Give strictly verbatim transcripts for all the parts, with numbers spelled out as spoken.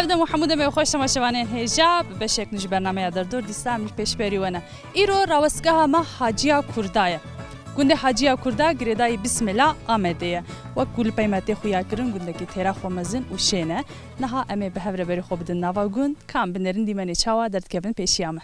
Dem û hemû demê xweş temaşevanên hêja, bi beşek nû ji bernameya Derdor dîsa em li pêşberî we ne. Îro rawestgeha me Haciya Kurda ye. Gundê Haciya Kurda girêdayî Bismila Amedê ye. Wek ku li peymetê xuya kirin gundekî têra xwe mezin û şên e. Niha em ê bi hev re berê xwe bidin nava gund, ka em binêrin dîmenê çawa derdikevin pêşiya me.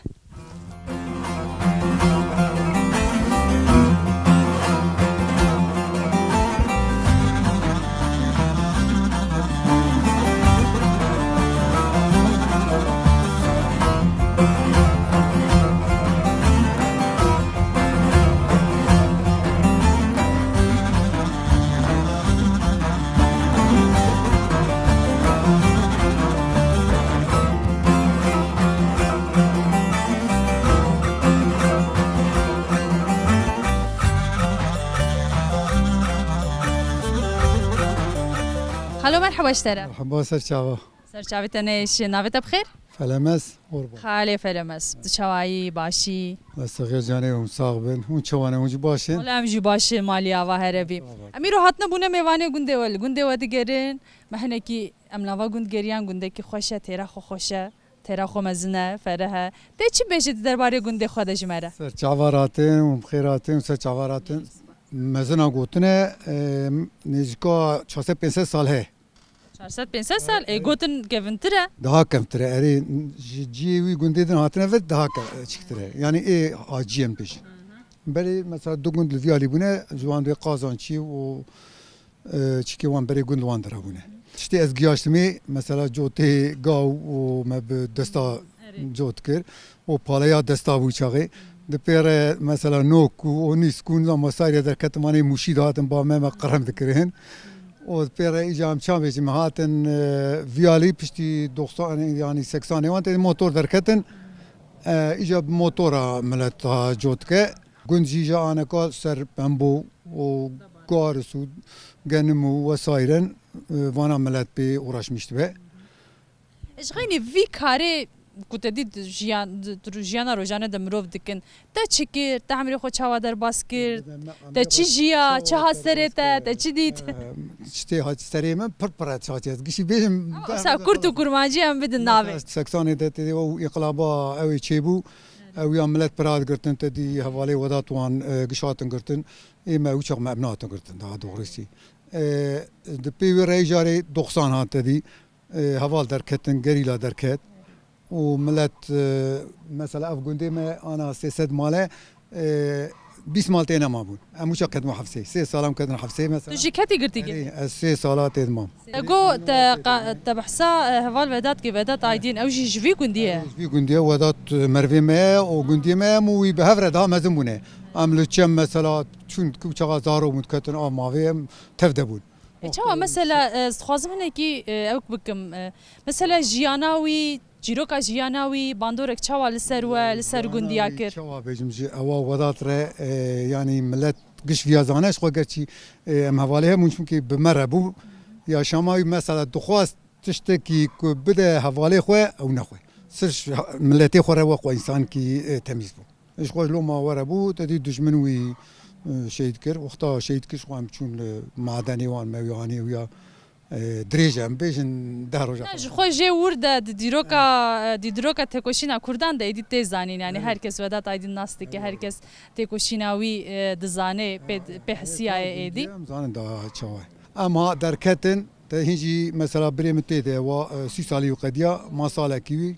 Xalo, merheba ji te re. Merheba, ser çava. Ser çavê te neyêşe, navê te bi xêr? Felemez, Orba. Xalê Felemez, tu çawayî, başî? Lestexê canê hûn sax bin. Hûn çawa ne, hûn jî baş in? Wala em jî baş in, malî ava herebî. Sağ ol. Em îro hatine bûne mêvanê gundê we, li gundê we digerin. Me hinekî em nava gund geriyan, gundekî xweş e, têra xwe xweş e, têra xwe mezin e, fereh e. Tê çi bêjî di derbarê gundê xwe de ji me re? Ser çava ratin, hûn bi xêr hatin, ser çava ratin. Mezina gotine, e, nêzîka çar sed pênc sed sal heye. Çar sed pênc sed sal? Ê, gotin kevintir e. Daha kevtir e. Erê, ji cihê wî gundê din hatine vir daha ke-, çiktir e. Yanî ê haciyên bêjin. Berê mesela du gund li vî alî bûne, ji wan dê Qazançî û, e, çikê wan berê gund wan dira bûne. Tiştê ez giyaştimê, mesela cotê gaw û me bi desta cot kir. û paleya desta bû çaxê. Di pê re mesela nok û onîsk û nizam wesaîrê derketin, vanê mûşî dihatin ba me, me qirem dikirin. Û di pê re îca em çav bêjim hatin, e, viyalî piştî doxsan, yanî seksanê wan tê motor derketin. E, îca bi motora milet ha cot dike. Gund jî îca aneka ser pembo û garis û genim û wesaîren, e, vana milet pê uğraşmiş dibe. Ji xeynî vî karê ku te dît jiyan, di, di jiyana rojane de mirov dikin, te çi kir? Te emrê xwe çawa derbas kir? Te çi jiya? Çi hat serê te? Te çi dît? Çi tê hat serê min pir pir e, çaçe ez gişî bêjim. Ama wisa kurt û kurmancî em bidin navê. Seksanê de tê ew înqilaba ew ê çêbû. Ew ya milet pir hat girtin, te dî hevalê Wedat wan, e, giş hatin girtin. Ê me ew çax me em nehatin girtin daha doğrusu. E, di pê wê re îcarê doxsan hat te dî. E, heval derketin, gerîla derket û milet, e, mesela ev gundê me ana sê sed male, e, bîst mal tê nema bûn. Em wisa ketin hefsê. Sê sala em ketin hefsê mesela. Tu jî ketî girtî gel? Erê, ez sê sala tê dimam. Te got, te qa-, te behsa, e, heval Vedat kir, Vedat Aydin, ew jî ji vî gundî ye? Ji vî gundî ye, Vedat, e, mervê me ye û gundiyê me ye, em û wî bi hev re daha mezin bûne. Em li çem mesela çûn ku çaxa zarok bûn diketin av mavê em tev de bûn. E, çawa mesela, e, ez dixwazim hinekî, e, ewk bikim, e, mesela jiyana wî, çîroka jiyana wî, bandorek çawa li ser we, li ser gundiya kir? Çawa bêjim ji ewa Wedat re, e, yanî milet giş viya zane, ji xwe gerçî, e, em hevalê hebûn, çimkî bi me re bû. Yaşama wî mesela dixwest tiştekî ku bide hevalê xwe, ew nexwe. Sirf miletê xwe re we xwe însankî, e, temîz bû. Ji xwe loma were bû, te dî dijmin wî, e, şehîd kir. Wexta şehîd kir, ji xwe em çûn li madenê wan, me wî anî wîya, e, dirêj e, em bêjin deh roja. Ne, ji xwe jê wir de di dîroka, e, di dîroka têkoşîna Kurdan de êdî tê zanîn. Yanî her kes Vedat Aydin nas dike, her kes têkoşîna wî, e, dizane, pê, pê hesiyaye êdî. Em zanin daha çawa. Em ha derketin, te hîn jî mesela birê min tê de wa, e, sî salî û qediya, ma salekî wî.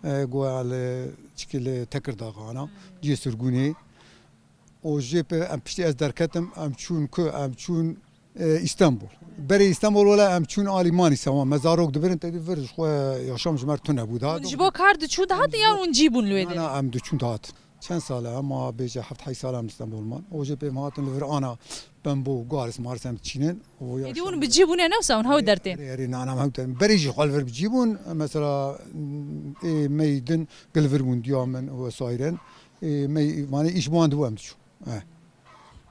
E, goya li, çikî li Tekirdağ ana, cihê sirgûnê. Û jê pê em piştî ez derketim, em çûn ku, em çûn, e, Îstanbul. Berê Îstanbul wele em çûn alî Manîsa, wan me zarok dibirin, te dî vir ji xwe yaşam ji me re tune bû. Daha ji bo kar diçû dihatin yan hûn cî bûn li wê de? Na, na, em diçûn dihatin. Çend sal e, ma bêje heft heyş sal em Îstanbul man. Û jê pê em hatin li vir ana pembo û garis maris em diçînin. Êdî hûn bi cî bûne ne wisa hûn hew dertên? Erê, erê, na, na, em hew dertên. Berê jî xwe li vir bi cî bûn. Mesela, ê, me yî din gil vir bûn diya min û wesaîren. Ê, me yî, vanê îş bi wan dibû em diçûn. Eh.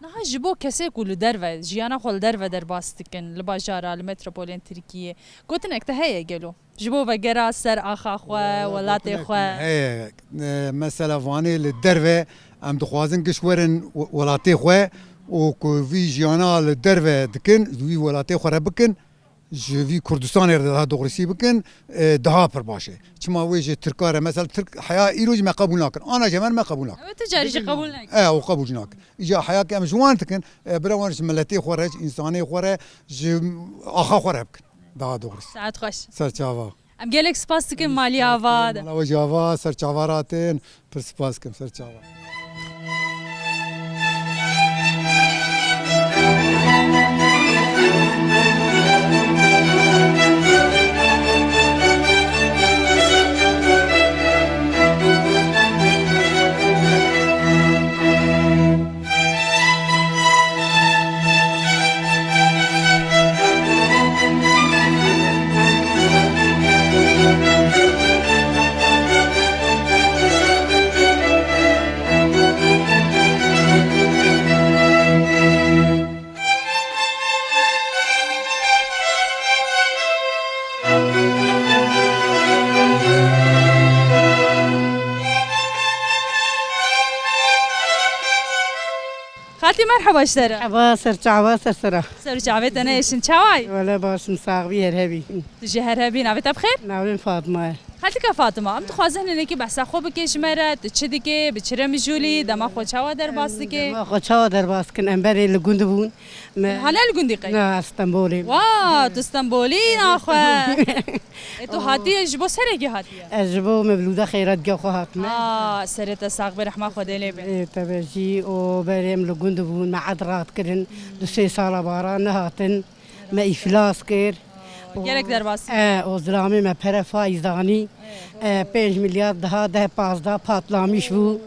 Niha ji bo kesê ku li derve, jiyana xwe li derve derbas dikin, li bajara, li metropolên Tirkiyê, gotinek te heye gelo? Ji bo vegera ser axa xwe, welatê xwe. Heye, e, mesela vanê li derve, em dixwazin giş werin we-, welatê xwe û ku vî jiyana li derve dikin, wî welatê xwe re bikin, Ji vî Kurdistanê re daha doğrusî bikin, e, daha pir baş e. Çima wê ji Tirka re, mesela Tirk heya îro jî me qebûl nakin. Ana jî hemen me qebûl nakin. Ew tu carî jî qebûl nakin. E, ew qebûl jî nakin. Îca heya ke em ji wan dikin, e, bira wan ji miletê xwe re, ji însanê xwe re, ji axa xwe re bikin. Daha doğrusu. Saet xweş. Ser çava. Em gelek spas dikin Malî Ava. Mala we jî ava, ser çava ratin. Pir spas dikim, ser çava. Xaltî, merheba ji te re. Merheba, ser çava, ser sera. Ser çavê te neyêşin, çaway? Wele baş im, sax bî, her hebî. Tu jî her hebî, navê te bi xêr? Navê min Fatma ye. Xaltika Fatima, em dixwazin hinekî behsa xwe bikê ji me re, tu çi dikê, bi çi re mijûlî, dema xwe çawa derbas dikê? Dema xwe çawa derbas dikin, em berê li gund bûn. Me Hane li gundî qey? Na, Stenbolê. Wa, tu Stenbolî naxwe. E, tu hatiye, ji bo serekî hatiye? Ez ji bo mevlûda xeyratgeha xwe hatime. Aa, serê te sax be, rehma Xwedê lê be. Ê, te be jî, û berê em li gund bûn, me ed rat kirin, du sê sala bara nehatin, me îflas kir. Gelek derbas. E, û zilamê me pere faîz danî, e, pênc milyar daha deh pazdeh patlamiş bû.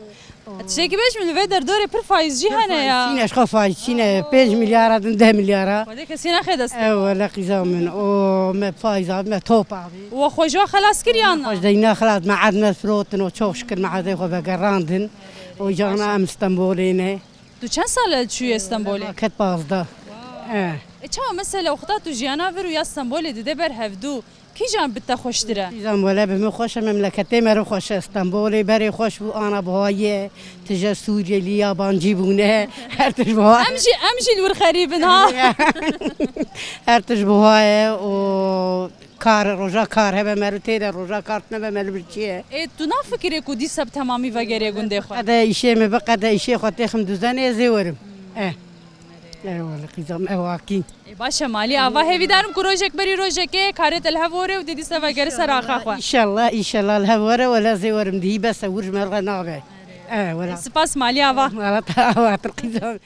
Tiştekî bêj min, li vê derdorê pir faîz jî hene ya. Çîne, ji xwe faîz çîne, pênc milyara din deh milyara. Xwedê kesî nexe destê. Ew wele qîza min. O me faîz abi, me top abi. Wa xwe ji wa xelas kir yan na? Xwe ji deyna xelas, me ed me firotin û çok şükür me edê xwe vegerandin. O cana em Stenbolê ne. Tu çend sal e çûye Stenbolê? Ket pazdeh. E. E çawa mesela wexta tu jiyana vir û ya Stenbolê dide ber hevdû? Kîjan bi te xweştir e? Kîjan wele bi min xweş e, memleketê me re xweş e. Stenbolê berê xweş bû, ana buha ye, tije Sûriyelî, yabancî bûne, her tij buha. Em jî, em jî li wir xerîb in ha. Her tij buha ye û kar, roja kar hebe me li tê de, roja kar tune be me li vir çi ye. Ê, tu nafikirê ku dîsa bi temamî vegerê gundê xwe? Qede îşê me bi, qede îşê xwe têxim duzenê, ez ê werim. Eh. Eyvallah qîzam, ew akî. Ê, baş e, Malî Ava, hêvîdarim ku rojek berî rojekê karê te li hev were û dê dîsa vegere ser axa xwe. Înşallah, înşallah li hev were, wele zê werim dihî bes e, wir ji me re nabe. E, wela. Spas Malî Ava. Wela te ava, tu qîzam.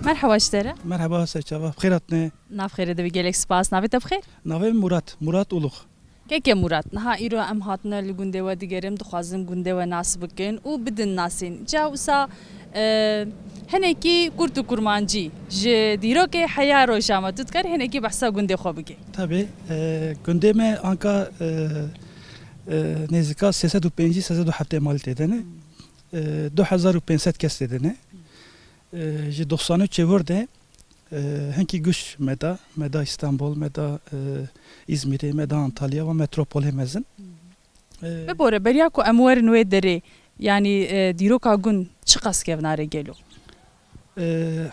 Merhaba ji te re. Merhaba, ser çava, bi xêr hatine. Nav xêrê de bi gelek spas. Navê te bi xêr? Navê min Murat, Murat Uluk. Keke Murat, niha îro em hatine li gundê we digerin, dixwazin gundê we nas bikin û bidin nasîn. Ca wisa, e, hinekî kurt û kurmancî ji dîrokê heya roja me, tu dikarî hinekî behsa gundê xwe bikî? Tabii, e, gundê me anka, e, e, nêzîka sê sed û pêncî, sê sed û heftê malî tê de ne. E, du hezar û pênc sed kes tê de ne. E, ji doxsan û çêvor de, e, hinkî guş me da, me da Îstanbul, me da, e, Îzmîrê, me da Antalya ve metropolê mezin. E, Bibore, beriya ku em werin wê derê, yanî, e, dîroka gund çiqas kevnar e gelo? E,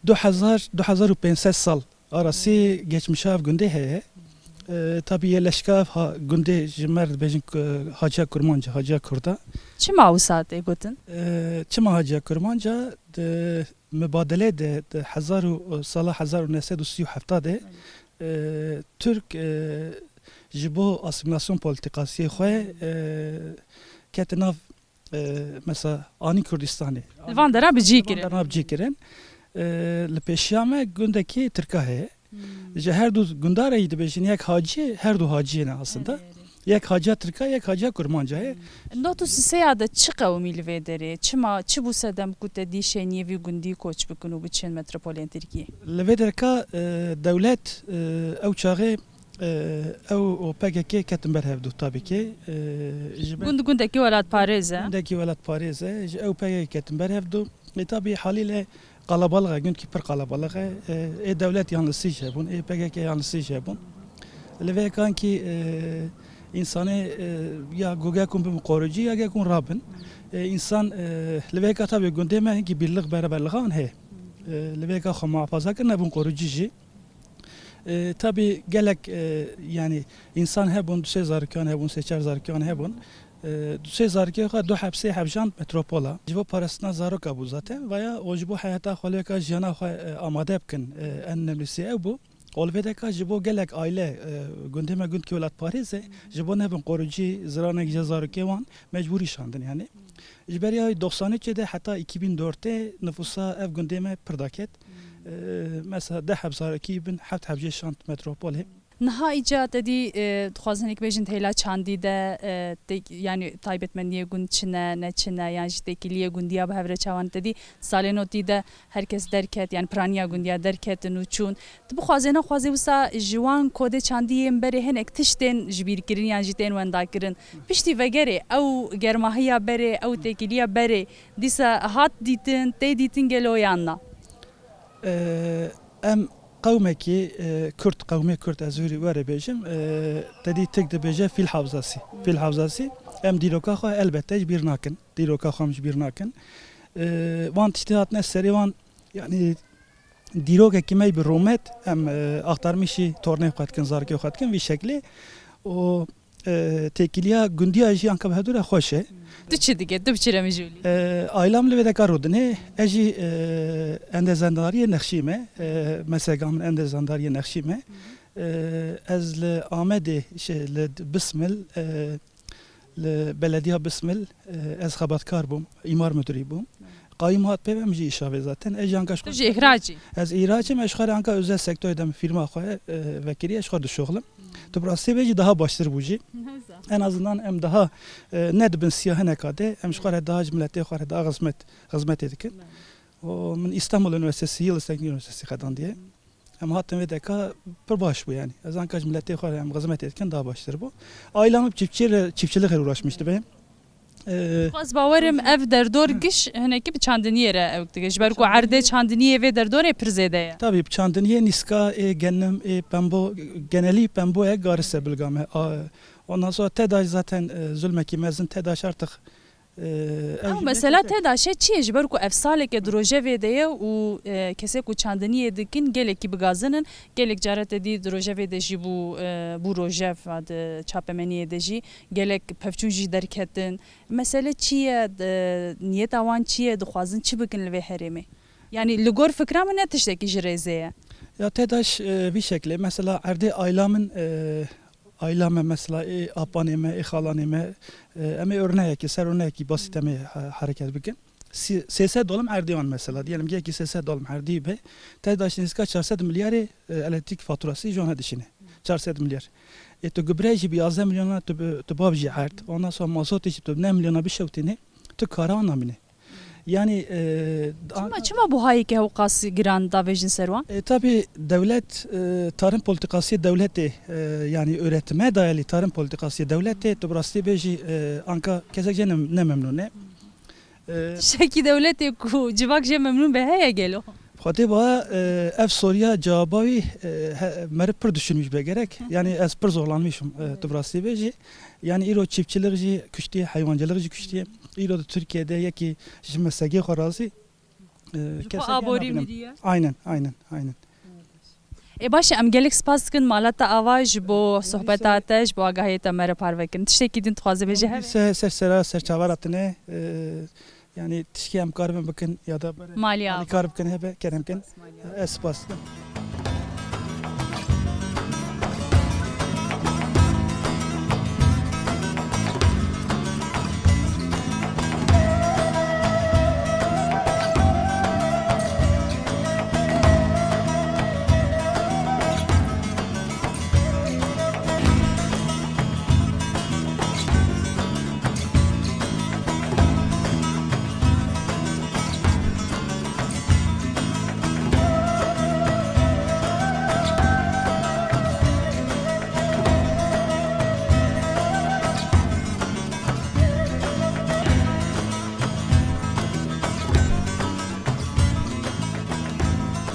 du hezar, du hezar û pênc sed sal arasî geçmişa ev gundê heye. E, tabî yê leşka ev ha, gundê ji me re dibêjin ku Haciya Kurmanca, Haciya Kurda. Çima wisa tê gotin? E, çima Haciya Kurmanca? Di mibadelê de, di hezar û, sala hezar û neh sed û sî û heft de, e, Tirk, e, ji bo asîmîlasyon polîtîkasiyê xwe, e, kete nav, e, mesela anî Kurdistanê. Li van dera bi cî kirin. Li van dera bi cî kirin. E, li pêşiya me gundekî Tirka heye. Ji her du gunda re jî dibêjin, yek hacî ye, her du haciyê ne aslında. Erê, erê. Yek haciya tirka, yek haciya kurmanca ye. Nod û sisê ya de çi qewimî li vê derê? Çima, çi bû sedem ku te dî şêniyê vî gundî koç bikin û biçin metropolên Tirkiyê? Li vê derka, e, dewlet, e, ew çaxê, e, ew û P K K ketin ber hev du tabii ki. E, ji ber Gund gundekî welatparêz e. Gundekî welatparêz e. Ji ew P K K ketin ber hev du. E, tabii haliyle qalabalix e, gundkî pir qalabalix e. E, ê dewlet yanlisi jî hebûn, ê P K K yanlisi jî hebûn. Li vê yekankî, e, însanê, e, ya go gek hûn bibin qorûcî ya gek hûn rabin. E, însan, e, li vê yeka tabii gundê me hinkî birlik beraberlixa wan heye. E, li vê yeka xwe muhafaza kirin, nebûn qorûcî jî. E, tabii gelek, e, yani însan hebûn, du sê zarokiyan hebûn, sê çar zarokiyan hebûn. E, du sê zarokê xwe du heb sê heb jand metropola. Ji bo parastina zaroka bû zaten. Vaya o ji bo heyata xwe li vê yeka jiyana xwe, e, amade bikin. E, en önemlisi ew bû. Û li vê deka ji bo gelek aile, e, gundê me gundkî welatparêz e, ji bo nebin qorûcî, ziranek ji zarokê wan mecbûrî şandin yani. Ji ber ya doxsan üçê de heta iki bin dörtê nifûsa ev gundê me pir daket. E, mesela deh heb zarokî bin heft heb jê şand metropolê. Niha îca te dî, e, dixwazin hinek bêjin di hêla çandî de, e, têk-, yani taybetmendiyê gund çi ne, ne çi ne, yan jî têkiliyê gundiya bi hev re çawan te dî salên otî de her kes derket, yani piraniya gundiya derketin û çûn. Tu bixwazê nexwazê wisa ji wan kodê çandî yên berê hinek tişt tên ji bîr kirin yan jî tên wenda kirin. Piştî vegerê ew germahiya berê, ew têkiliya berê dîsa hat dîtin, tê dîtin gelo yan na? Eee, em qewmekî, eee, Kurd, qewmê Kurd ez wî were bêjim, eee, te dî Tirk dibêje fîl havzasî. Fîl havzasî. Em dîroka xwe elbette ji bîr nakin. Dîroka xwe em ji bîr nakin. Eee, van tiştê hatine serê wan, yani dîrokekî me bi rûmet, em, e, axtarmîşî tornê xwe dikin, zarokê xwe dikin, vî şeklê. Û, e, têkiliya gundiya jî anka bi hevdû re xweş e. Tu çi dike? Tu bi çi re mijûlî? E, aîlam li vê deka rûdinê, ez jî, e, endezendariyê nexşî me, e, mesleka min endezendariyê nexşî me. E, ez li Amedê, şey, li Bismil, e, Li belediya Bismil, e, ez xebatkar bûm, îmar müdürî bûm. Qayîm hat pê ve, em jî îşa vê zaten. Ez jî anka ji Tu xwe jî îhrac î? Ez îhrac im, ez ji xwe re anka özel sektorê de min fîrma xwe, e, vekirî, ez ji xwe dişuxlim. Tu bi rastî vê jî daha baştir bû jî. En azından em daha, e, ne di bin siya hineka de, em ji xwe re daha ji miletê xwe re daha xizmet, xizmetê dikin. Û min Îstanbul Üniversitesi, Yıldız Teknik Üniversitesi qedandiye. Em hatin vê deka pir baş bû yani. Ez anka ji miletê xwe re em xizmetê dikin daha baştir bû. Aîla min bi çiftçî re, çiftçilik re uğraşmış dibe. Ee, Ez bawerim ev derdor giş hinekî bi çandiniyê re ew dike. Ji ber ku erdê çandiniyê vê derdorê pir zêde ye. Tabii bi çandiniyê nîska ê genim, ê pembo, genelî pembo ye garise bilga me. A, ondan sonra TEDAŞ zaten, e, zulmekî mezin TEDAŞ artık Ee, ew Ew jî mesela bêtir te- TEDAŞê çi ye? Ji ber ku ev saleke di rojevê de ye û, e, kesê ku çandiniyê dikin gelekî bi gazin in. Gelek cara te dî di rojevê de jî bû, e, bû rojev, di çapemeniyê de jî gelek pevçûn jî derketin. Mesele çi ye? Di, niyeta wan çi ye? Dixwazin çi bikin li vê herêmê? Yani li gor fikra min ne tiştekî ji rêzê ye. Ya TEDAŞ, e, vî şeklê, mesela erdê aîla min, e, Aîla me mesela, ê apanê me, ê xalanê me, e, em ê örneyekî, ser örneyekî basît em ê he-, hereket bikin. Sê-, sê sed dolim erdê wan mesela. Diyelim ki yekî sê sed dolim erdî be. TEDAŞ nêzîka çar sed milyarê, e, elektrîk faturasî ji wan dişîne. Çar sed milyar. E, tu gubre jî bi yazdeh milyona tu bi, tu bav jî erd. Ondan sonra mazotê jî tu neh milyona bişewtîne. Tu kara wan namîne. Yani, e, Çima, çima buhayeke hewqas giran davêjin ser wan? E, tabii devlet, e, tarım politikası devleti, e, yani üretime dayalı tarım politikası devleti, tu bi rastî bêjî, e, anka kesek jê ne, ne memnun e. E, Tiştekî dewletê ku civak jê memnun be heye gelo? Xwedê ba, e, ev soruya cevaba wî, e, he, meriv pir düşünmüş be gerek. Yani ez pir zorlanmışım, e, tu bi rastî bêjî. Yani îro çiftçilik jî kuştiye, heywancılık jî kuştiye. Îro di Tirkiyede yekî ji mesegê xwe razî, e, Ji xwe kesek aborî nabînim. Miriye? Aynen, aynen, aynen. Ê baş e, em gelek spas dikin mala te ava ji bo sohbeta te, ji bo agahiyê te me re parve kirin. Tiştekî din dixwaze bêje hebe? Ser, ser sera, ser çava re tine, e, yani tişkî em karibin bikin ya da Malî ava. Kar bikin hebe, kerem kin. Ez spas dikim.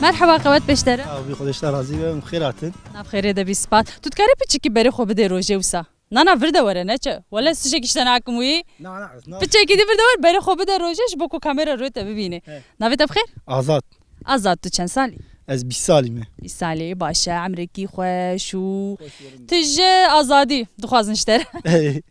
Merheba, qewet pêştere. Abi, Xwedê ji te razî be, em xêr hatin. Nav xêrê de bî, spas. Tu dikarî piçekî berê xwe bidê rojê wisa? Na, na, vir de were, neçe. Wele tiştekî ji te nakim wî. Na, na, na. Piçekî dî vir de were, berê xwe bide rojê ji bo ku kamera rûyê te bibîne. He. Navê te bi xêr? Azad. Azad, tu çend salî? Ez bîst salî me. Bîst salî, baş e, emrekî xweş û tu ji azadî dixwazin ji te re.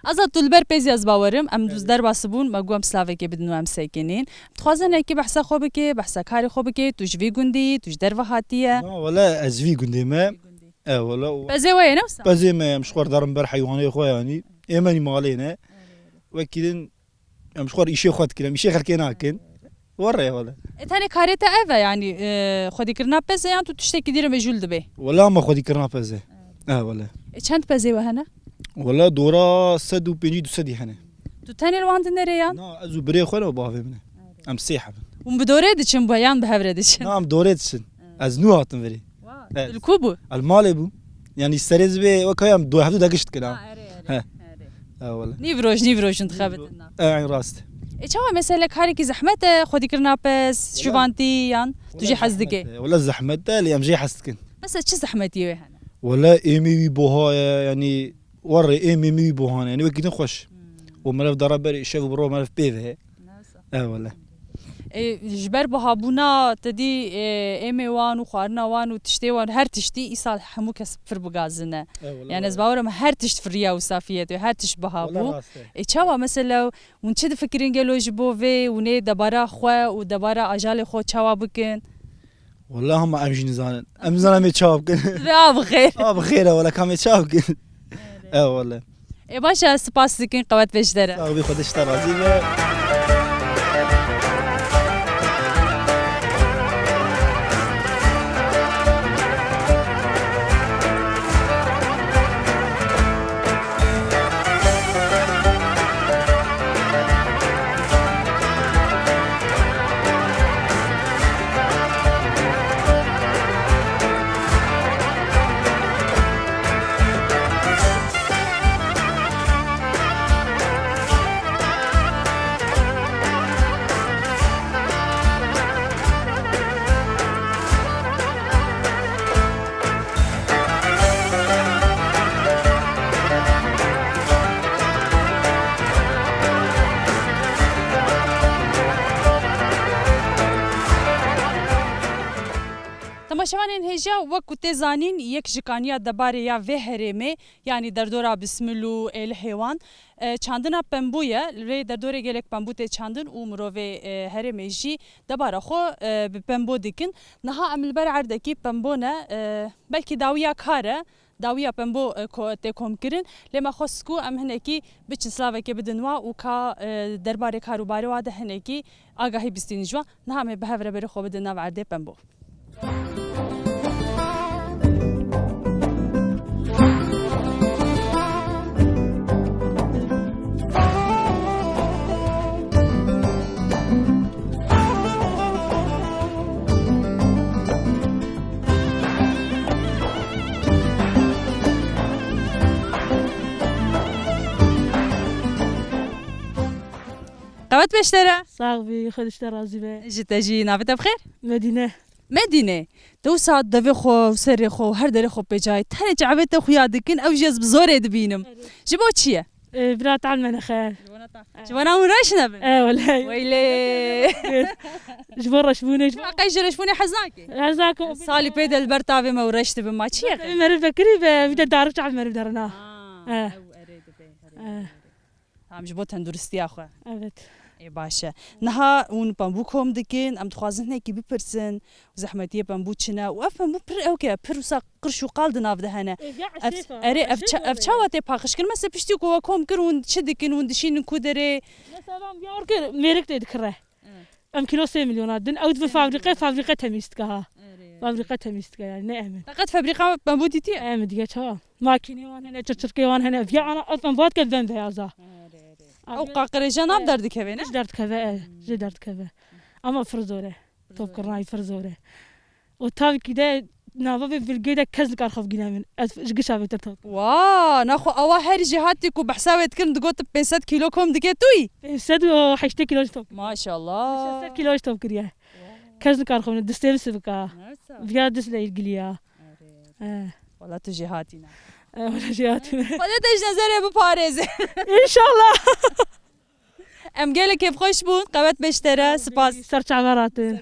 Azad, tu li ber pêzî ez bawerim, em du derbas bûn, me got em slavekê bidin û em sekinîn. Dixwazin hinekî behsa xwe bike, behsa karê xwe bike, tu ji vî gundî yî, tu ji derve hatiye? Na, wele ez vî gundê me. Vî gundî. E, wele o Pezê we ye, ne wisa? Pezê me ye, em ji xwe re derin ber heywanê xwe, yanî. Ê me nî malê ne. Wekî din, em ji xwe re îşê xwe dikin, em îşê xelkê nakin. Were wele. E, tenê karê te ev e, yanî, e, xwedîkirina pez e yan tu tiştekî dî re mejûl dibê? Wele, ama xwedîkirina pez e. E, wele. E, çend pezê we hene? Wele, dora sed û pêncî du sedî hene. Tu tenê li wan dinêrê yan? Na, ez û birê xwe re û bavê min e. Em sê heb in. Hûn bi dorê diçin bo yan bi hev re diçin? Na, em dorê diçin. Ez nû hatim virê. Wa, Evet. Tu li ku bû? El malê bû. Yanî serê zibê wek haya em do hevdu degiş dikin ha. Ha, erê, erê, He. erê. Ha, wele. Nîv roj, nîv roj hûn dixebitin na. E, eyn rast. E, çawa mesele karekî zehmet e, xwedîkirina pez, Wele, şuvantî yan, tu wele jê hez dikê? zehmet e, wele zehmet e, lê em jê hez dikin. Mesela çi zehmetiyê wê hene? Wele êmê wî boha ye, yanî were êmê wî boha ne, yanî wekî din xweş. Hmm. Û meriv dara berê şev û bi ro meriv pê ve. Nasa. E, wele. E, ji ber bihabûna te dî, e, êmê wan û xwarina wan û tiştê wan, her tiştî îsal hemû kes pir bigazin e. E, wele, Yani ez wele. bawer im her tişt firiya û safiyet, her tişt biha Wele bû. rast e. E, çawa mesela hûn çi difikirin gelo ji bo vê, hûn ê debara xwe û debara ajalê xwe çawa bikin? Wele hema em jî nizanin. Em nizanin em ê çawa bikin. Ve a bi xêr. A bi xêr e, wele ka em ê çawa bikin. E, wele. Ê baş e, spas dikin, qewet be ji te re. Sax bî, Xwedê ji te razî be. Temaşevanên hêja, wek ku tê zanîn, yek ji kaniya debarê ya vê herêmê, yanî derdora Bismil û Êlihê wan, e, çandina pembû ye. Li vê derdorê gelek pembû tê çandin û mirovê, e, herêmê jî debara xwe, e, bi pembû dikin. Niha em li ber erdekî pembû ne, e, belkî dawiya kar e, dawiya pembû, e, ko-, tê komkirin. Lê me xwest ku em hinekî biçin slavekê bidin wa û ka, e, derbarê kar û barê wa de hinekî agahî bistînin ji wan. Niha em ê bi hev re berê xwe bidin nav erdê pembû. Qewet be ji te re. Sax bî, Xwedê ji te razî be. Ji te jî, navê te bi xêr? Medîne. Medîne, te wisa devê xwe û serê xwe û her derê xwe pêca ye. Tenê çavê te xuya dikin, ew jî ez bi zorê dibînim. Erê. Ji bo çi ye? Ee, bira tal me nexer. Ji bona ta. Ji bona hûn reş nebin? E, wele. Weylê. Ji bo reşbûnê, ji bo Çima qey ji reşbûnê hez nake? Hez nake. Salî pê de li ber tavê me û reş dibin, ma çi ye? Meriv vekirî be, vî de darik çav meriv derina. Ha, E. ew erê dibe, erê, E. erê. Tamam, ji bo tenduristiya xwe. Evet. Ê, baş e. Niha hûn pembû kom dikin, em dixwazin hinekî bipirsin, zehmetiyê pembû çi ne? Û ev pembû pir ewk e, pir wisa qirş û qal di nav de hene. Ê, ya Ev, eşêfa, erê, ev eşêfa ça-, ev be. çawa tê paqij kirin? Mesela piştî ku we kom kir, hûn çi dikin, hûn dişînin ku derê? Mesela, em yar kir, mêrik tê dikire. Evet. Em kîlo sê milyon a din, ew dibe Sê milyon. fabrîqe, fabrîqe temîz dike ha. Erê, erê. Fabrîqe temîz dike yani, ne em in. Te qet fabrîqa pembû dîtiye? Em in diye çawa? Makînê wan hene, çirçirkê wan hene. Viya ana, ev em vat ke ben beyaza. Erê, erê. Abi, Ew qaqirêja nav e, derdikeve, ne? Ji derdikeve, e, Hmm. ji derdikeve. Ama pir zor e. Pir zor e. Top kirina wî pir zor e. O tavkî de nava vê vilgê de kes nikar xwe bigîne min. Ez ji gişa bêtir top. Wa, naxwe awa her jêhatî ku behsa wê dikirin digot pênc sed kîlo kom dike tu yî? Pênc sed û heştê kîlo ji top. Maşallah. Şeş sed kîlo ji top kiriye. Wa. Kes nikar xwe distê min sivika. Viya dist le ilgili ya. Eh. Wala tu jêhatî ne. Eh, wala jêhatî ne. Xwedê te ji nezerê biparêze. İnşallah. Em gelek kêfxweş bûn. Qewet beştere. Spas. Ser çava ratin.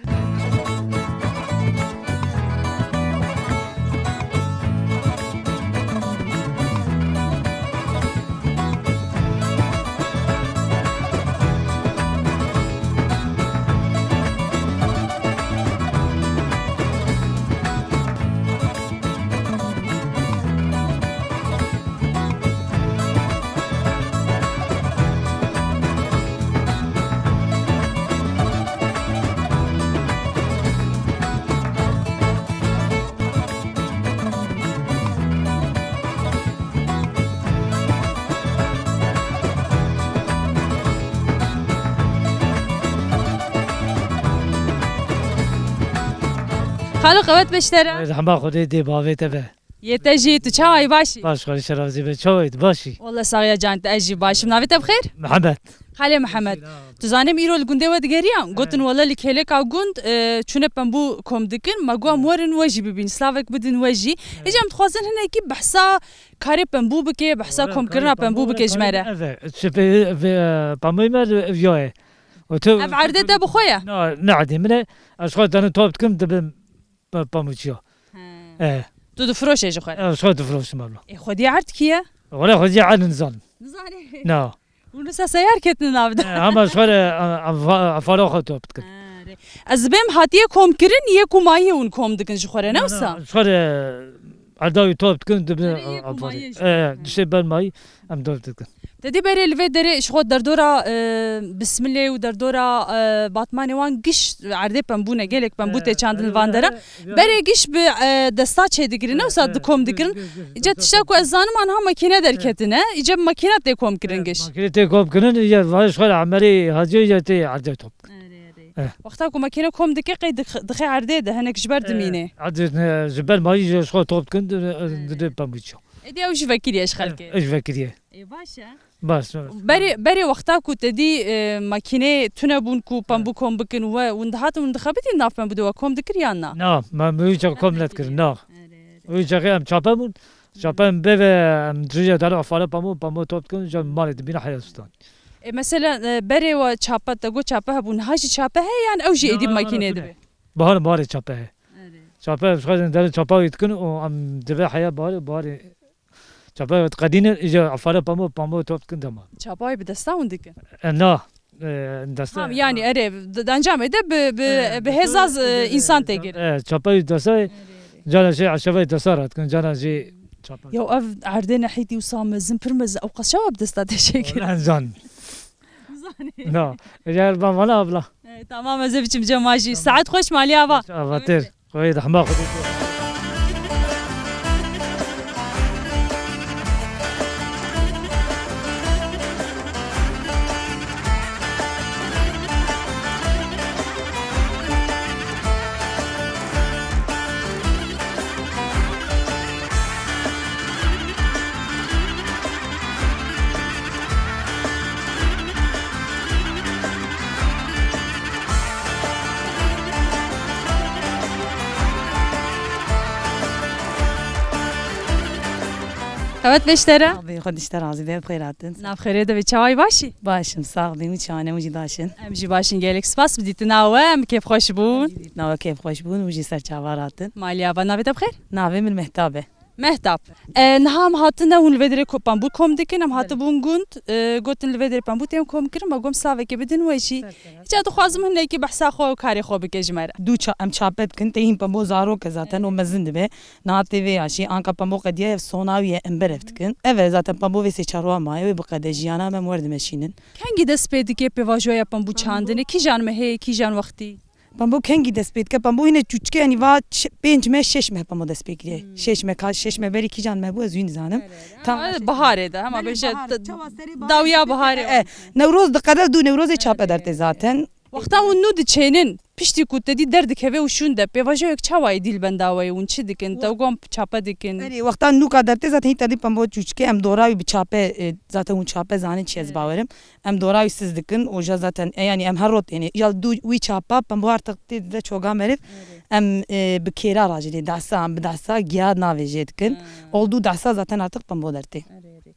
Xalo, qewet beştere. Rehma Xwedê dê bavê te be. Yê te jî, tu çawa yî, baş î? Baş, xwedî şerazî be, çawa yî, baş î? Wala saxiya can te, ez jî baş im. Navê te bi xêr? Mihemed. Xalê Mihemed. Tu zanim îro li gundê we digeriyan? Gotin wala li kêleka gund, e, çûne pembû kom dikin, me got em werin we jî bibîn, slavek bidin we jî. Îca em dixwazin hinekî behsa karê pembû bike, behsa komkirina pembû bike ji me re. Ev e, çi pê, pê, e, pembûyê me ev ya ye. Ev erdê te bi xwe ye? Na, ne erdê min e. Ez xwe danim top dikim, dibim. Pa-, pamûçiya. He. Eh. Tu difiroşe ji xwe re? Eh, ji xwe difiroşim abla. Ê, xwedî erd kî ye? Wala xwedî erd nizanim. Nizanî? Na. Hûn wisa seyar ketine nav de. Eh, hema ji xwe re, a, a, a, fara xwe top dikin. Ha, rê. Ez dibêm hatiye kom kirin, yê ku mayî hûn kom dikin ji xwe re, ne wisa? Na, na, ji xwe re erda wî top dikin, dibin. Erê, yê ku mayî ji xwe. Eh, diştê ber mayî. Em dor dikin. Te dî berê li vê derê ji xwe derdora, e, Bismilê û derdora, e, Batmanê wan giş erdê pembû ne, gelek pembû tê çandin li van dera. Berê giş bi, e, desta çêdikirin, ne wisa dikom dikirin. Îca tişta ku ez zanim anha makîne derketine, îca bi makîna tê kom kirin giş. Makîne tê kom kirin, îca vay ji xwe re emerê hacê îca tê erdê top. Erê, erê. Eh. Wexta ku makîne kom dike, qey dix-, dixe erdê de, hinek ji ber dimîne. Eh, erdê ne, ji ber mayî ji xwe top dikin, di, di, di pembûçiya. Êdî ew jî vekiriye ji xelkê. Eh, ew jî vekiriye. Ê, baş e. Baş, baş. Berê, berê wexta ku te dî, e, makîneyê tune bûn ku pembû kom bikin we, hûn dihatin, hûn dixebitin nav pembû de we kom dikir yan na? Na, me, me wî çax kom nedikir, na. Erê, erê. Wî çaxê em çape bûn. Çape em bê ve, em dirêje dalo afare pembû, pembû top dikin, ji malê dibîne heya stan. E, mesela, e, berê we çape, te got çape hebû, niha jî çape heye yan ew jî êdî bi makîneyê dibe? Bahar, baharê çape heye. Erê. Çape, em xwedin derin çapa wî dikin û em dibe heya baharê, baharê Çapa qedînin, îca afare pamû, pamû top dikin dema. Çapayê bi desta hûn dikin? E, na, e, desta. Ha, yani erê, d-, dencamê de bi, bi, bi hêza z-, e, însan tê girin. E, çapayê desta, cana jî eşevayê desta re dikin, cana jî çapa. Ya ev erdê nehîtî wisa mezin, pir mezin, ew qas çawa bi desta tê çêkirin? Wala zan. Zanî. Na, eger ben vana abla. E, tamam, ez ê biçim cema jî. Tamam. Saet xweş, malî ava. Xweş, avatir. Xwedê rehma Xwedê. Qewet beştera. Abi, xwe dişte razî be, bi xêr hatin. Nav xêrê de be, çawayî başî? Başim, sax bî, û çawane û jî daşin. Em jî başin, gelek spas bi dîtina we, em kêfxweş bûn. Em jî dîtina we kêfxweş bûn û jî ser çava ratin. Malî ava, navê te bi xêr? Navê min Mehtap e. Mehtap. E, niha em hatine hûn li vê derê ko-, pembû kom dikin, em hatibûn gund, e, gotin li vê derê pembû tên kom kirin, me gom slavekê bidin we jî. Îca dixwazim hinekî behsa xwe û karê xwe bike ji me re. Dû ça-, em çape dikin, tê hîn pembû zarok e zaten, û mezin dibe. Niha tê vê ya jî, anka pembû qediyaye, ev sona wî ye, em berev dikin. Ev e zaten pembû vê sê çar roja maye, wê biqede, jiyana me em wer dimeşînin. Kengî dest pê dike pêvajoya pembû çandinê, kîjan mehê, kîjan wextî? Pembû kengî dest pê dike? Pembû hîne çûçike, yanî va ç-, pênc meh, şeş meh pembû dest pê kiriye. Hmm. Şeş meh, ka-, şeş meh berî kîjan meh bû, ez wî nizanim. Tam. Ew biharê de, hema bêje dawiya biharê. E, Newroz diqede, dû Newrozê çape dertê zaten. Wexta hûn nû diçênin, piştî ku te dî derdikeve û şûn de, pêvajoyek çawa êdî li benda we ye? Hûn çi dikin? Te wan çape dikin? Belê, wexta nûka dertê zaten hîn te dî pembo çûçike, em dora wî bi çape, e, zaten hûn çape zanin çi ez bawerim. Em dora wî siz dikin û ja zaten, e, yanî em her rot, yanî ya dû wî çapa pembo artık tê dide çoga meriv. Em, e, bi kêra rajinê, dehsa, em bi dehsa giya navê jê dikin. Oldu dehsa zaten artık pembo dertê.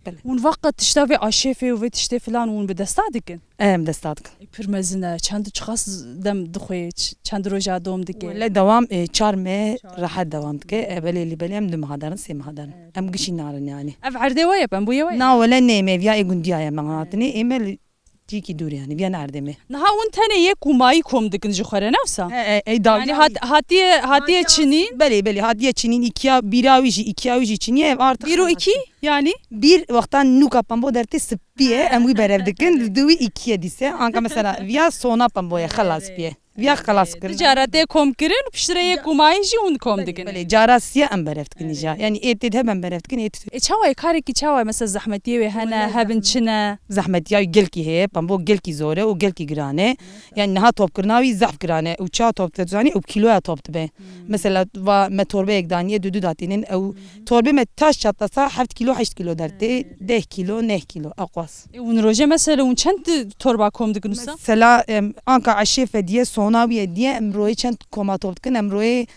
Belê. Hûn vaqa tişta vê aşêfê û vê tiştê filan hûn bi desta dikin? Em desta dikin. E, pir mezin e. Çend, çiqas dem dixwê, ç-, çend roja dom dike? Wele dewam, e, çar meh rehet dewam dike. E, belê lê belê em du meha derin, sê meha derin. Em gişî narin yani. Ev erdê we ye, pembûyê we ye? Na wele nê, me viya ê gundiya ye me hatinê. Ê me li cîkî dûr yani, viya ne erdê me. Niha hûn tenê yek û mayî kom dikin ji xwe re, ne wisa? E, e, ey dawiya. Yani hat-, hatiye, hatiye çinîn? Belê, belê, hatiye çinîn, îkiya bîra wî jî, îkiya wî jî çinî ye, ev artık. Bîr û îkî yani? Bîr wexta nûka pembo dertê sipî ye, em wî berev dikin, li dû wî îkî ye dîse. Anka mesela viya sona pembo ye, xelas bîye. Viya xelas kirin. Cara tê kom kirin, piştre yek û mayî jî hûn kom dikin. Belê, cara siya em berev dikin îja. Yani ê tê de em berev dikin, ê tê. E, çawa ye, karekî çawa ye? Mesela zehmetiyê wê hene, hebin çi ne? Zehmetiya gelkî heye, pembo gelkî zor e û gelkî giran e. Yani niha topkirina wî zehf giran e û çawa top te zanî û kiloya top dibe. Mesela va me torbeyek daniye, du du datînin ew torbê me taş çatlasa heft kilo, heşt kilo dertê, deh kilo, neh kilo, aqwas. E, hûn rojê mesela hûn çend torba kom dikin wisa? Mesela, em, anka eşê fediye, sona wî ye diye, em royê çend koma top dikin, em royê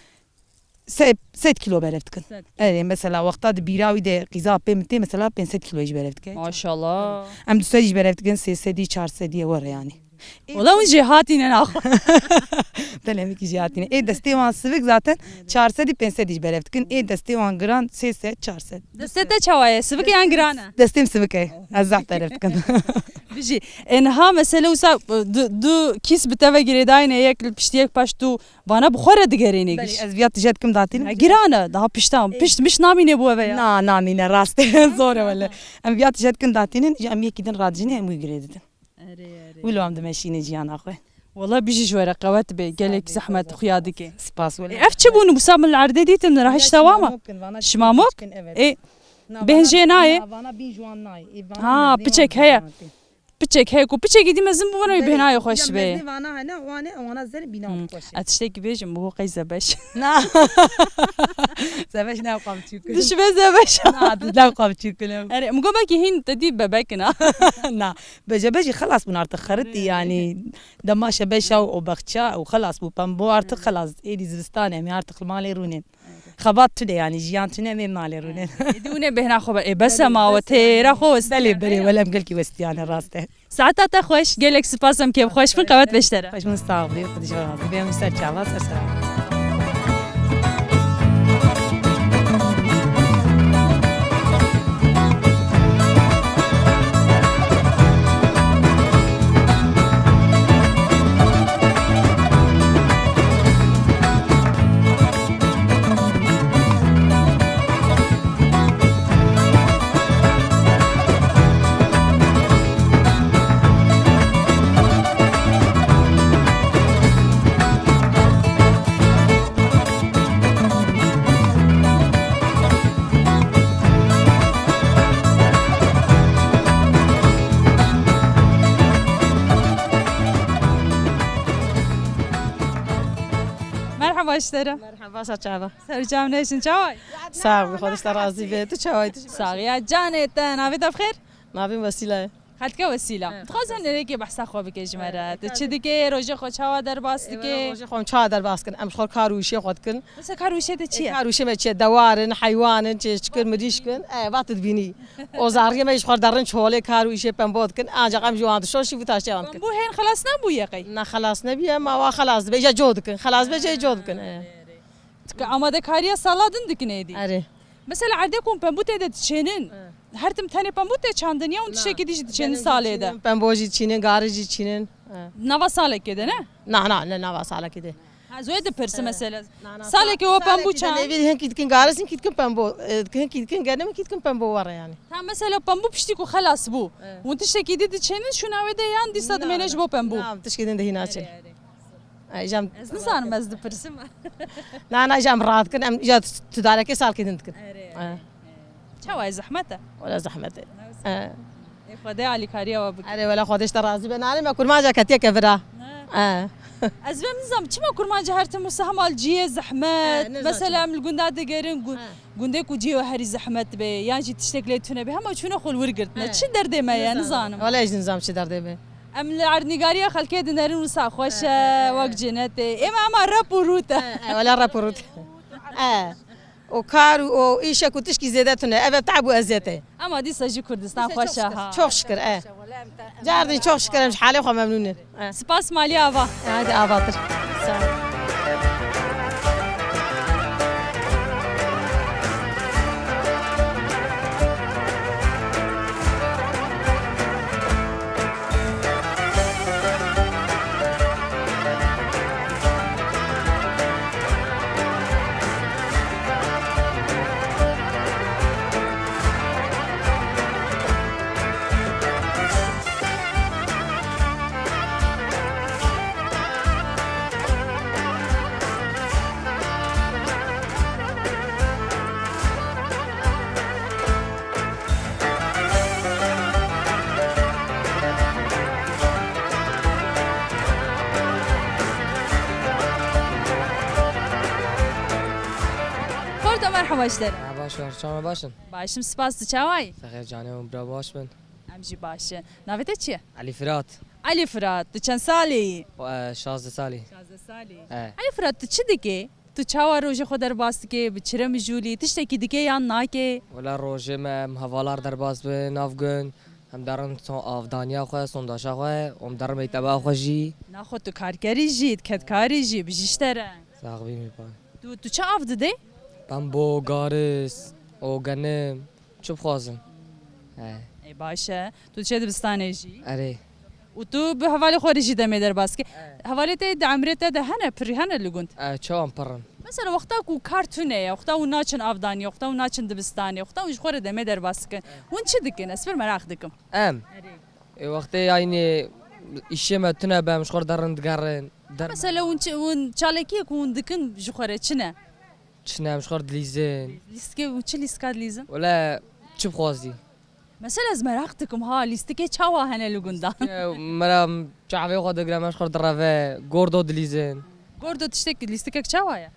se-, sed kilo berev dikin. Sed kilo. Erê, mesela wexta di bîra wî de qîza pê min tê, mesela pênc sed kilo jî berev dike. Maşallah. Em du sed jî berev dikin, sê sedî, çar sedî ye were yani. Wala hûn jêhatî ne naxwe. Telemîkî jêhatî ne. Ê destê wan sivik zaten çar sedî pênc sedî jî berev dikin. Ê destê wan giran sê sed çar sed. Destê te çawa ye? Sivik e yan giran e? Destê min sivik e. Ez zehf berev dikim. Bijî. E, niha mesele wisa du, du kîs bi te ve girêdayî ne, yek li piştî yek paş tu vana bi xwe re digerêne giş. Belê, ez viya tije dikim datînim. Ya giran e, daha piştan. Pişt, mişt namîne bo eve ya. Na, namîne rast. Zor e wele. Em viya tije dikim datînin, ji em yekî din radijîne em wî girê didin. Erê, erê. Wilo em dimeşîne jiyana xwe. Wala bijî ji we re qewet be, gelek zehmet xuya dike. Spas wele. E, ev çi bûn? Wisa min li erdê dîtim, nira hiç dewam e. Şimamok? E, bêhnjê nayê? Vana bîn ji wan nayê. Ha, piçek heye. Piçek heye ku piçekî dî mezin bû, vana wî bêhnayê xweş be. Mezin vana hene, wan e, wana zer bîna xweş e. Ez tiştekî bêjim, bu qey zebeş. Na. Zebeş ne qam çû kilim. Dişibe zebeş. Na, dişibe qam çû kilim. Erê, min got belkî hîn te dî bebek in ha. Na. Beje bejî xelas bûn artık, xeritî yani. Dema şebeşa û bexça û xelas bû, pembo artık xelas. Êdî zivistan em artık li malê rûnên. Xebat tune yani, jiyan tune em ê malê rûnên. Êdî hûn ê bêhna xwe be. Ê bes e ma we têra xwe west. Belê, belê, wele em gelkî westiyane rast e. Saeta te xweş, gelek spas, em kêfxweş bin, qewet be ji te re. Xweş bin, sax bî, Xwedî ji we razî be, em ser çava, ser sera. Merhaba ji te re. Merhaba, ser çava. Ser çav neşin, çawa yî? Sax bî, Xwedê ji te razî be. Tu çawa yî? Saxiya canê te, navê te bi xêr? Navê min Wesîla ye. Xelke Wesîla. Dixwazim nerêkê behsa xwe bike ji me re. Tu çi dike, rojê xwe çawa derbas dike? Rojê xwe em çawa derbas kin? Em ji xwe kar û îşê xwe dikin. Mesela kar û îşê te çi ye? Kar û îşê me çi ye? Dewar in, heywan in, çi, çikir mirîşk in. E, va tu dibînî. O zariyê me ji xwe derin çolê kar û îşê pembo dikin. Ancak em ji wan dişon şî vî taşê wan dikin. Pembo hên xelas nebûye qey? Na, xelas nebûye, ma wa xelas dibe. Îca co dikin. Xelas be, îca co dikin. E. Tika amadekariya sala din dikin êdî. Erê. Mesela erdê ku pembû tê de diçênin. He. Her tim tenê pembû tê çandin ya hûn tiştekî dî jî diçênin salê de? Pembo jî çînin, gari jî çînin. He. Nava salekê de ne? Na, na, ne nava salekê de. Ha, zoyê dipirsim mesela. Na, na, salekê o pembû çand. Nêvî hinkî dikin garis, hinkî dikin pembo. E, hinkî dikin genim, hinkî dikin pembo were yani. Ha, mesela pembû piştî ku xelas bû. He. Hûn tiştekî dî diçênin, şûna wê de yan dîsa dimêne ji bo pembû? Na, tiştekî din de hîna çin. Erê, erê. Ay, jam. Ez nizanim, ez dipirsim. Na, na, jam rahat kin, em, ja tu darekê salkê din dikin. Erê, erê. Çawa ye, zehmet e? Wala zehmet e. Newse. E. Ê, Xwedê alîkariya we bike. Erê, wala Xwedê ji te razî be. Nanê me kurmanca ketiye kevira. Ne. E. Ez vê nizam, çima kurmancî her tim wisa hema li cihê zehmet, e, nizam mesela çima. Em li gunda digerin, gu-, e. Gundê ku cihê herî zehmet be, yan jî tiştek lê tune be, hema çûne xwe li wir girtine. E. Çi derdê me ye, nizanim. Wele ez nizam çi derdê me. Em li erdnîgariya xelkê dinerin wisa xweş e, e, e, wek cenetê. Ême ema rep û rût e. E, e, wele rep û rût. E. O kar û o îşe ku tişkî zêde tune, ev e tab û eziyet e. Ama dîsa jî Kurdistan xweş e ha. Çok şükür, e. Cardin çok şükür, em ji halê xwe memnûn in. E. Spas malî ava. E, hadi avatir. Sağ ol. Xorta merhaba ji te re. Ha, baş ver, çawa baş in? Baş im, spas, tu çawa yî? Xêr canê û bira baş bin. Em jî baş in. Navê te çi ye? Elî Firat. Elî Firat, tu çend salî yî? E, şazdeh salî. Şazdeh salî. E. Elî Firat, tu çi dikê? Tu çawa rojê xwe derbas dikê? Bi çi re mijûl î? Tiştekî dikê yan nakê? Wela rojê me em hevalar derbas bin, nav gund. Em derin son avdaniya xwe, sondaşa xwe, em derin mekteba xwe jî. Naxwe tu karkerî jî, kedkarî jî, bi jî ji te re. Sax bî, mîpan. Tu, tu çi av didê? Pembo, garis, û genim. Çi bixwazin? He. Ê, baş e. Tu diçe dibistanê jî? Erê. Û tu bi hevalê xwe re jî demê derbas dikî. Erê. Hevalê te di emrê te de hene, pirî hene li gund? E, çawan pir in? Mesela wexta ku kar tune ye, wexta hûn naçin avdaniyê, wexta hûn naçin dibistanê, wexta hûn ji xwe re demê derbas dikin. Erê. Hûn çi dikin? Ez pir meraq dikim. Em? Erê. Ê, wextê yanî îşê me tune be, em ji xwe re derin digerin. Der- Mesela hûn çi, hûn çalakiyê ku hûn dikin ji xwe re çi ne? Çi ne, em ji xwe re dilîzin. Lîstikê, hûn çi lîstika dilîzin? Wele çi bixwazî? Mesela ez meraq dikim ha, lîstikê çawa hene li gundan? Ê, me re çavê xwe digire, me ji xwe re direve, gordo dilîzin. Gordo tiştek, lîstikek çawa ye?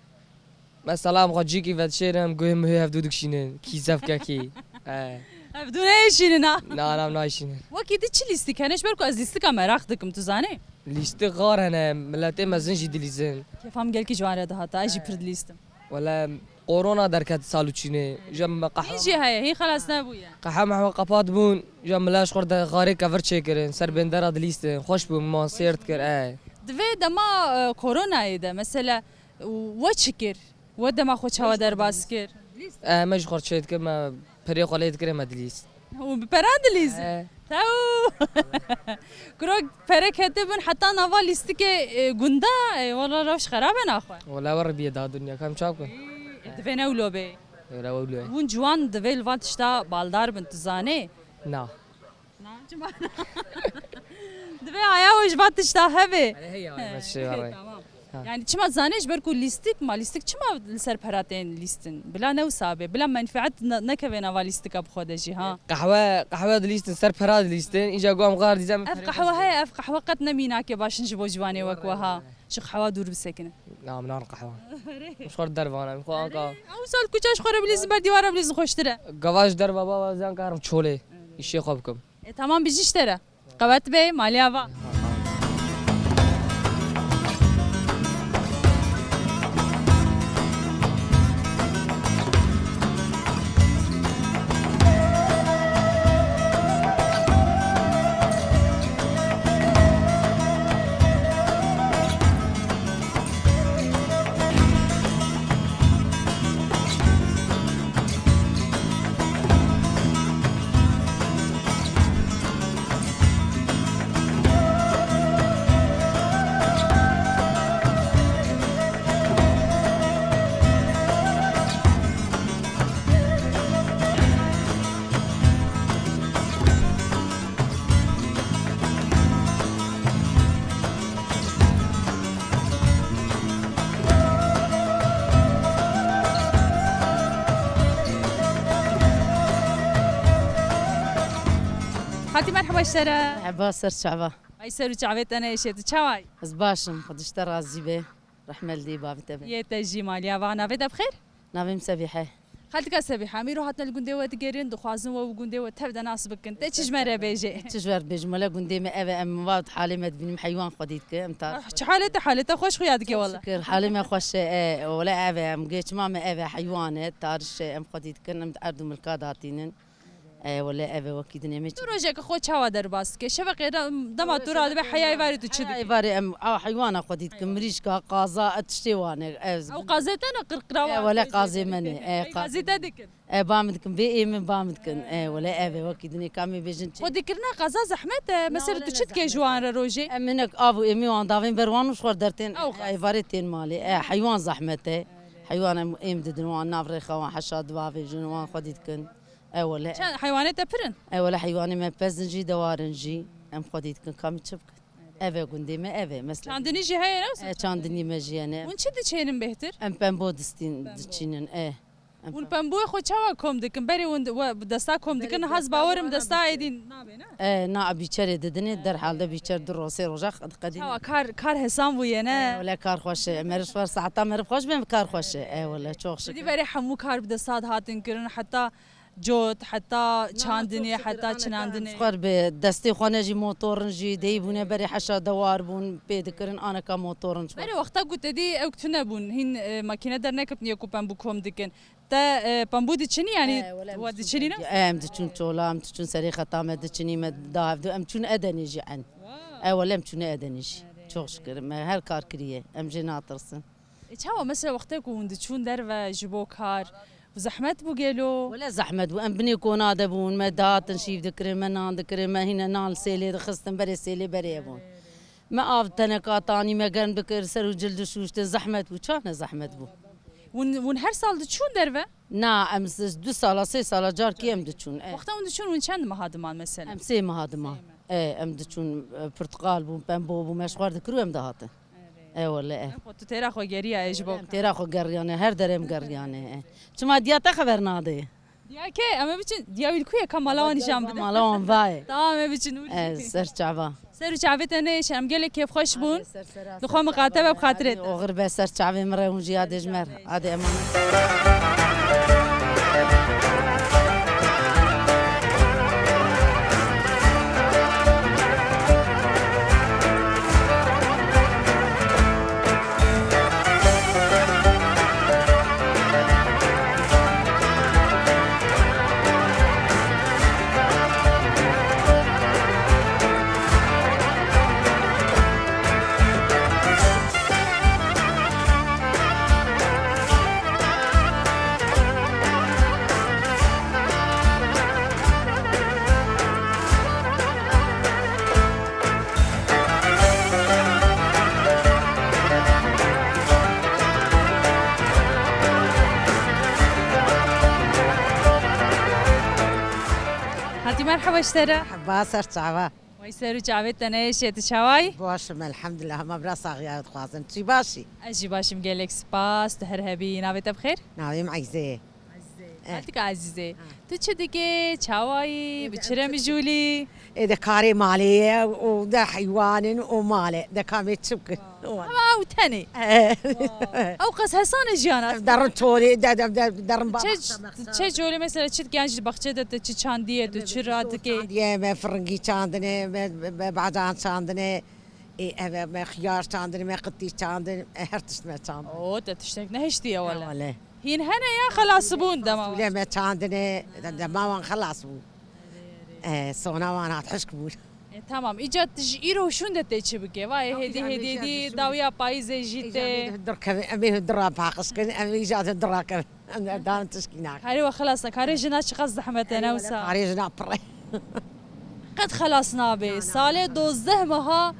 Mesela em xwe cîkî vedişêrin, em guhê muhê hevdû dikişînin, kî zevkekî. E. Hevdû neyşînin ha? Na, na, em nayşînin. Wekî di çi lîstik hene? Ji ber ku ez lîstika meraq dikim, tu zanî? Lîstik xar hene, miletê mezin jî dilîzin. Kêfa min gelkî ji wan re dihata, ez jî pir dilîstim. Wele korona derket sal û çînê. Ji me qehwe- Hîn jî heye, hîn xelas nebûye. Qehwe mehwe qepat bûn, ji milet ji xwe re xarê kevir çêkirin, ser bêndera dilîstin, xweş bû, min sêr dikir, e. Di vê dema, e, koronayê de, mesela, we çi kir? We dema xwe çawa derbas kir? E, me ji xwe çê dikir, me pirê xwe lê dikir, me dilîst. Û bi pera dilîzin? E. Tew! Kuro pere ketibin heta nava lîstikê, e, gunda, e, wala rewş xerab e naxwe. Wala we ribiyê da dinya, kam çap kir? E, divê ne wilo bê. Wala we wilo. Hûn ciwan divê li van tişta baldar bin, tu zanê? Na. Na, çima na? Divê aya we ji van tişta hebe. Hele heya, he, me şey var. Tamam. Ha. Yani çima zanê ji ber ku lîstik ma, lîstik çima li ser pera tên lîstin? Bila ne wisa bê, bila menfeet ne, nekeve nava lîstika bi xwe de jî, ha? Qehwe, qehwe dilîstin, ser pera dilîstin. Îca guam xar dîzem. Ev qehwe heye, ev qehwe qet ne mînakê başin ji bo ciwanê wek we, ha. Ji qehwa dûr bisekinin. Na, min an qehwa. Ji xwe dervana, min xwe anka. Ew sal kuça ji xwe re bilîzin, ber dîwara bilîzin xweştir e. Gava ji derva bava zan karim çolê. Îşê xwe bikim. E, tamam, bijî ji te re. Qewet be, malê ava. Xatî, merheba ji te re. Merheba, ser çava. Ey ser û çavê te neêşe, tu çawa yî? Ez baş im, Xwedî ji te razî be. Rehme li dê bavê te be. Yê te jî maliya va. Navê te bi xêr? Navê min Sebîhe. Xaltika Sebîhe, em îro hatine li gundê we digerin, dixwazin we û gundê we tev de nas bikin. Te çi ji me re bêjê? Çi ji we re bêjim? Wele gundê me ev e, em va halê me dibînim, heywan xwedî dike, em tar. Ah, çi halê te? Halê te xweş xuya dike wele. Şikir, halê me xweş e, e, wele ev e, em gê çima me ev e, heywan e, tariş e, em xwedî dikin, em di erd û milka datînin. E, wele ev e, wekî dinê me çi. Tu rojeke xwe çawa derbas dike? Şeveqê de, dema tu radibe heya êvarê tu çi dikî? Heya êvarê em a heywana xwedî dikin, mirîşka, qaza, e, tiştê wan e. Ew qazê te ne, qirqira wan? E, wele qazê me ne. E, qazê te dikin? E, ba min dikin, vê ê min ba min dikin. E, wele ev e, wekî dinê ka em ê bêjin çi? Xwedîkirina qaza zehmet e. Mesela tu çi dike ji wan re rojê? Em hinek av û êmî wan davên ber wan û ji xwe dertên. Ew qas. E, êvarê tên malê. E, heywan zehmet e. Heywan em êm didin wan nav rêxa wan heşa divavêjin wan xwedî dikin. E wele. Çend heywanê te pir in? E wele heywanê me pez in jî, dewar in jî. Em xwedî dikin, ka min çi bikin? Ev e gundê me, ev e. Mesela. Çandinî jî heye, ne? E, çandinî me jî hene. Hûn çi diçênin bêhtir? Em pembo distîn, diçînin, e. Em Hûn pembo. Pemboyê xwe çawa kom dikin? Berê hûn di-, we bi desta kom dikin, Berê niha ez desta bawerim wana desta bîçer. Êdî nabe, ne? E, na bîçerê didinê, derhalde bîçer du roj, sê roja qedîn. Çawa kar, kar hesan bûye, ne? E, wele kar xweş e. Meriv xweş, seheta meriv xweş be, kar xweş e. E, wele, çok şükür. Dî berê hemû kar bi desta dihatin kirin, heta cot, heta çandinê, heta çinandinê. Xwer bi destê xwe ne jî motorin jî, dey bûne berê heşa dewar bûn, pê dikirin, aneka motorin. Berê wexta ku te dî ew tune bûn, hîn, e, makîne derneketiniye ku pembû kom dikin. Te, e, pembû diçinî, yanî, e, wele, we diçinî ne? E, em diçûn çola, em diçûn serê xeta me diçinî, me da hevdu, em çûn Edenê jî en. Wow. E, wele em çûne Edenê jî. Erê, çok şükür, me her kar kiriye, em jê natirsin. E, çawa mesela wextê ku hûn diçûn derve ji bo kar, zehmet bû gelo? Wele zehmet bû. Em binê kona de bûn, me dihatin şîv dikirin, me nan dikirin, me hîne nan li sêlê dixistin, berê sêlê berê hebûn. Me av teneka tanî, me germ dikir, ser û cil dişûştin, zehmet bû. Ça ne zehmet bû? Hûn, hûn her sal diçûn derve? Na, em s-, du sala, sê sala carkî em diçûn. E. Wexta hûn diçûn, hûn çend meha diman mesela? Em sê meha diman. Sê meha. E, em diçûn, e, pirtiqal bû, pembo bû, me ji xwe re dikir û em dihatin. E, wele, e. Xwe tu têra xwe geriya, e, ji bo. Em têra xwe geriyane, her derê em geriyane, e. Çima diya te xeber nade? Diya ke, em ê biçin, diya wî li ku ye, ka mala wan nîşan bide. Mala wan va ye. Tamam, em ê biçin, û E, ser çava. Ser û çavê te neyêşe, em gelek kêfxweş bûn. Li xwe miqate be bi xatirê te. Oxir be ser çavê min re hûn jî yadê ji me re. Adê emanet. Hatî merheba ji te re. Merheba, ser çava. Wey ser û çavê te neyêşe, tu çawa yî? Baş im, elhamdulillah. Hema bira saxiya dixwazim. Tu baş î? Ez jî baş im, gelek spas. Tu her hebî. Navê te bi xêr? Navê min Eyzê. Ezîzê. Eh. Xaltika Ezîzê. Ha. Tu çi dikê? Çawa yî? Bi çi re mijûl î? Ê de karê malê ye û de heywan in û mal e. De ka em ê çi bikin? Ama ew tenê. Eh. Ew qas hesan e jiyana. Derin çolê, de, de, de, derin çe, çe colê mesela çi dikê? Yan jî baxçe de tu çi çandiye, tu çi radikê? Çandiye, me firingî çandine, me, me, me bacan çandine. Ê, ev e, me xiyar çandin, me qitî çandin, e, her tişt me çandin. Oo, te tiştek nehiştiye wele. Ha, wele. Hîn hene ya xelasibûn dema. Fasulye me çandine, de-, dema wan xelas bû. E, sona wan hat hişk bûn. E, tamam. Îca tu ji îro şûn de tê çi bike? Vay, hêdî, hêdî, hêdî, dawiya payîzê jî tê. Em ê hundir kevin, em ê hundir ra paqij kin, em ê îca hundir ra kevin. Em de dan tişkî nakin. Karê we xelas e, karê jina çiqas zehmet e, ne wisa? Karê jina pir e. Qet xelas nabe. Salê dozdeh meha,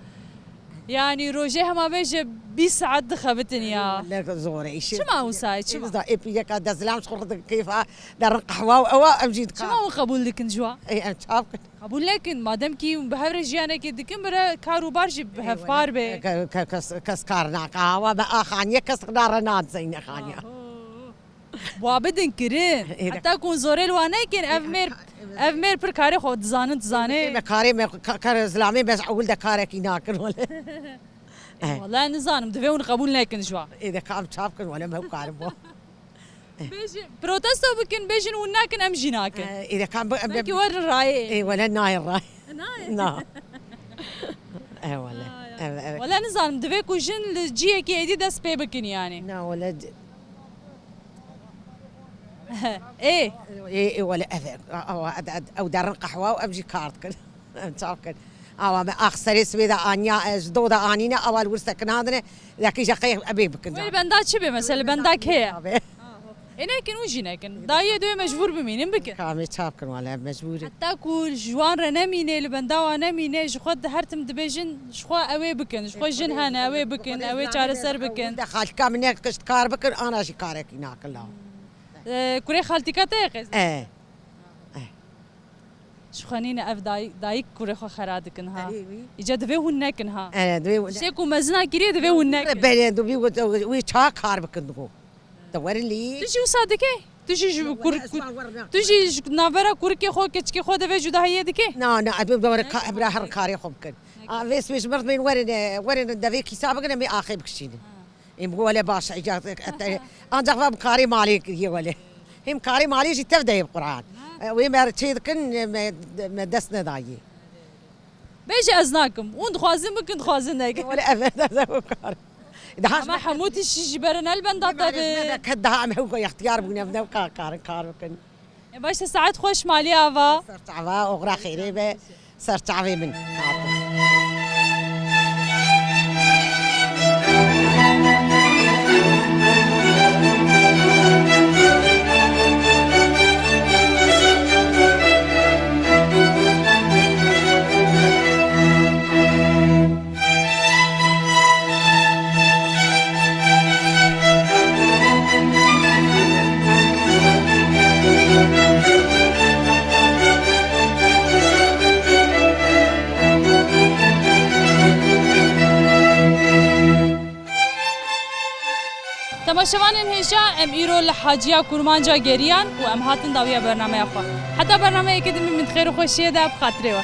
yanî rojê hema bêje bîst saet dixebitin ya. Wele zor e îşê. Çima wisa ye, çima? Êzda êpî yeka dezilam ji xwe re keyfa derin qehwa û ewa em jî dikan. Çima hûn qebûl dikin ji wan? Ê, em çav kin. Qebûl nekin, madem kî hûn bi hev re jiyanekê dikin, bire kar û bar jî bi hev par be. Ke-, ke-, kes, kes kar nake. Awa me axaniye kes nare nan zeyne xaniya. Aho. Wa bidin kirin. Ê, heta ku hûn zorê li wan nekin, ev mêr Ev mêr pir karê xwe dizanin, dizanê. Me karê me ka-, kar zilamê me ewil de karekî nakin wele. Eh. Wala nizanim, divê hûn qebûl nekin ji wan. Ê de kam çap kin wele me ew karin bo. Bêjin, protesto bikin, bêjin hûn nakin, em jî nakin. Eh, ê de kam bi-, em Belkî werin rayê. Ê wele nayê ray. Nayê? Na. Eh wele. Ay, ay. Ev, ev. Wele nizanim, divê ku jin li ciyekî êdî dest pê bikin yani. Na wele c- Ê. Ê, ê, wele ev, a, a, ed, ed, ew derin qehwa û ev jî kar dikin. Em çav kin. Awa me ax serê sibê de aniya, e, ji do de anîne, awa li wir sekinandine, dekî je qey ebê bikin. Wê li benda çi bê, mesela li benda kê ye? Abe. Ê nekin û jî nekin. Dayê duyê mecbûr bimînin bikin. Kamê çav kin wele, ev mecbûr e. Heta ku ji wan re nemîne, li benda wan nemîne, ji xwe di her tim dibêjin, ji xwe ew ê bikin, ji xwe jin hene, ew ê bikin, ew ê çareser bikin. De xalika min ne kişt kar bikin, ana jî karekî nakin la. Ee, kurê xaltîka te ye qêz? E. Ji xwe nîne ev dayik, dayik kurê xwe xera dikin ha. Erê, wî. Îca divê hûn nekin ha. Erê, divê hûn Tiştê ku mezina kiriye divê hûn nekin. Belê, divê wî, wî çawa kar bikin digo. Te werin lî. Tu jî wisa dike? Tu jî ji kur, kur, tu jî ji navbera kurikê xwe, keçikê xwe divê cudahiyê dike? Na, na, ez bim dore ka, bira her karê xwe bikin. A, vê sibê ji mir dibên werin, e, werin devê kîsa bikin, em ê axê bikişînin. Êm got, "Wele baş e, îca te-, ancak va bi karê malê kiriye wele." Hêm karê malê jî tev de yê bi Quran. E, wê me çê dikin, me, me dest nedayê. Bêje ez nakim. Hûn dixwazin bikin, dixwazin nekin. Wele ev, ev, ev, ev kar. Daha Ama hemû tiştî ji ber ne li benda te be. Ke daha em hew ixtiyar bûne, em ne ka-, karin kar bikin. E, baş e, saet xweş malî ava. Ser çava, oxira xêrê be. Ser çavê min. Temaşevanên hêja, em îro li Haciya Kurmanca geriyan û em hatin dawiya bernameya xwe. Heta bernameyeke din, min xêr û xweşiyê de bi xatirê we.